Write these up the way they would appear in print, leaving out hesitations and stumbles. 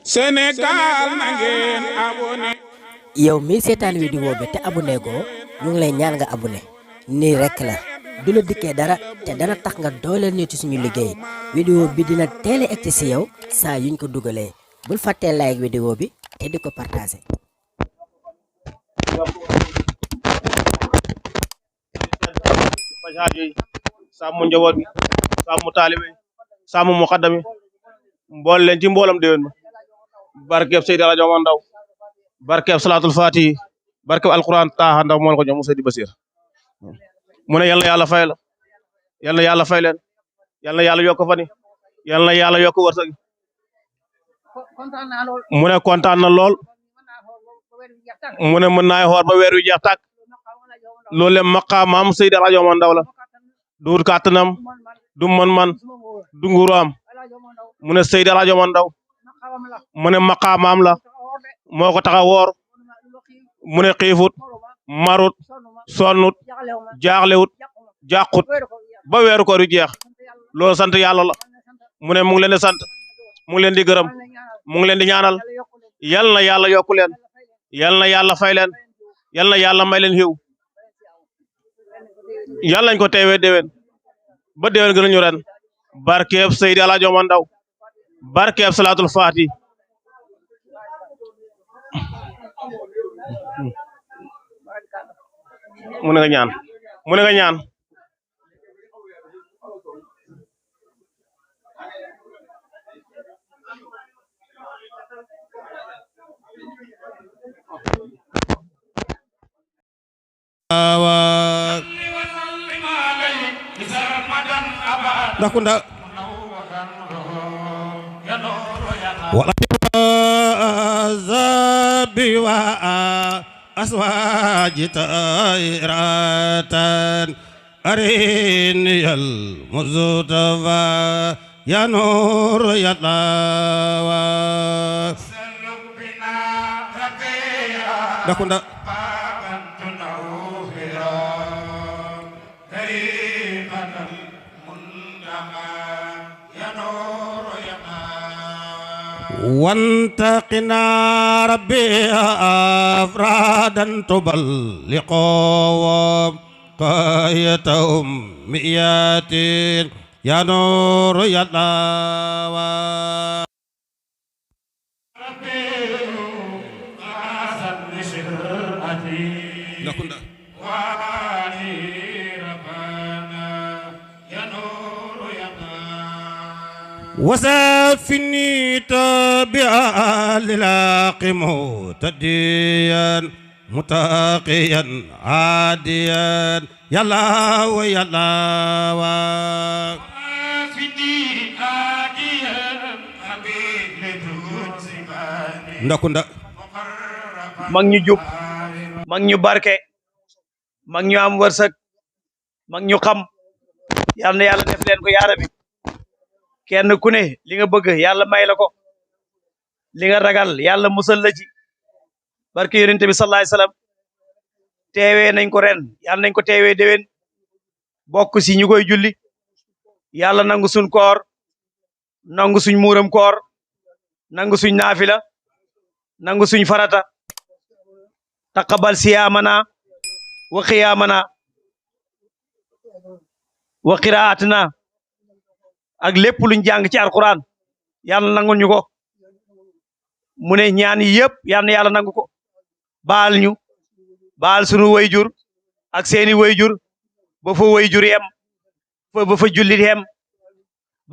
Sénégal na ngeen abonné. yow mi seetaan vidéo bi te abonné goo ñu ngi lay ñaan nga abonné nii rekk la du la dikkee dara te dana tax nga dooleel ñu ci suñu liggéey vidéo bi dina teel a egg ci yow saa yuñ ko dugalee bul fàttee like vidéo bi te di ko partager. sàmm njaboot gi sàmm taalibe sàmm muqaddami mbool leen ci mboolam déwén ma barkeeb Seydi Alaaji Omar Ndaw barkeeb salaatul faatihi barkeeb alquran taaxa ndaw moo la ko jox mu Seydi Basir mu ne yal na yàlla fay la yal na yàlla fay leen yal na yàlla yokk fani yal na yàlla yokk wërsëg mu ne kontaan na lool mu ne mën naay xoor ba weer wi jeex tàkk loolu le maqaamam Seydi Alaaji Omar Ndaw la duut kàttanam du man du nguuraam mu ne Seydi Alaaji Omar Ndaw mu ne maqaamam la moo ko tax a woor mu ne xiifut marut sonnut jaaxlewut jàqut ba weeru koor yu jeex loolu sant yàlla la mu ne mu ngi leen di sant mu ngi leen di gërëm mu ngi leen di ñaanal yal na yàlla yokku leen yal na yàlla fay leen yal na yàlla may leen xiw yàlla nañ ko teewee déwén ba déwén gën a ñu ren barkeeb Seydi Alaaji Omar Ndaw barkeeb salaatul faati mu ne nga ñaan mu ne nga ñaan ndakunda wala zabi wa aswaji tairatan ariniyal mustafa ya nur ya lawa ndakunda وانتقنا ربي أفرادا تبلغوا قايتهم مئات يا نور يا الله وسافني تابعا للاقم مهتديا متاقيا عاديا يا الله ويا الله ndakunda mag ñu jub mag ñu barke mag ñu am wërsëg mag ñu xam yal na yàlla def leen ko yaa Rabbi kenn ku ne li nga bëgg yàlla may la ko li nga ragal yàlla musal la ci barke yonent bi sallallahu alayhi wasallam teewee nañ ko ren yàlla nañ ko teewee déwén bokk si ñu koy julli yàlla nangu suñ koor nangu suñ muuram koor nangu suñ naafila nangu suñ farata taqabal siyaamana wa qiyaamana wa qiraatana ak lépp luñ jàng ci alquran yàlla nangul ñu ko mu ne ñaan yi yëpp yal na yàlla nangu ko baal ñu baal sunu wayjur ak seeni wayjur ba fa wayjur yem ba fa jullit yem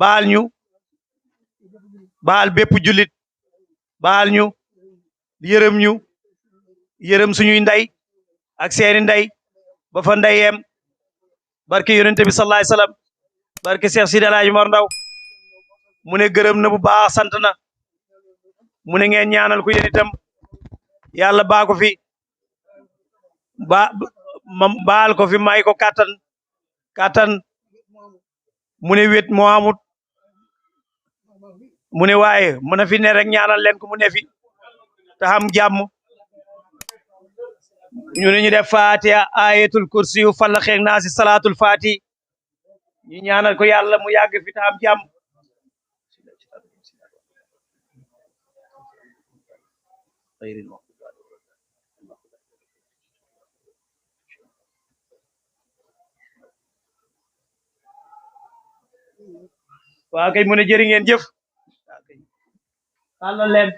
baal ñu baal bépp jullit baal ñu yërëm suñuy ndey ak seeni ndey ba fa ndey yem barke yonent bi sallallahu alayhi wasallam barke Cheikh Sidi Alaaji Omar Ndaw mu ne gërëm na bu baax sant na mu ne ngeen ñaanal ko yéen itam yàlla baa ko fi baal ko fi may ko kàttan mu ne wét moo amut mu ne waaye mën na fi ne rek ñaanal leen ko mu ne fi te xam jàmm ñu ne ñu def Fatiha ayatul kursi yu Falaq ak Naas salaatul Fati ñu ñaanal ko yàlla mu yàgg fi te am jàmm غير المغضوب عليهم ولا الضالين. waa kay mu ne jërë ngeen jëf waa kay tàllal leen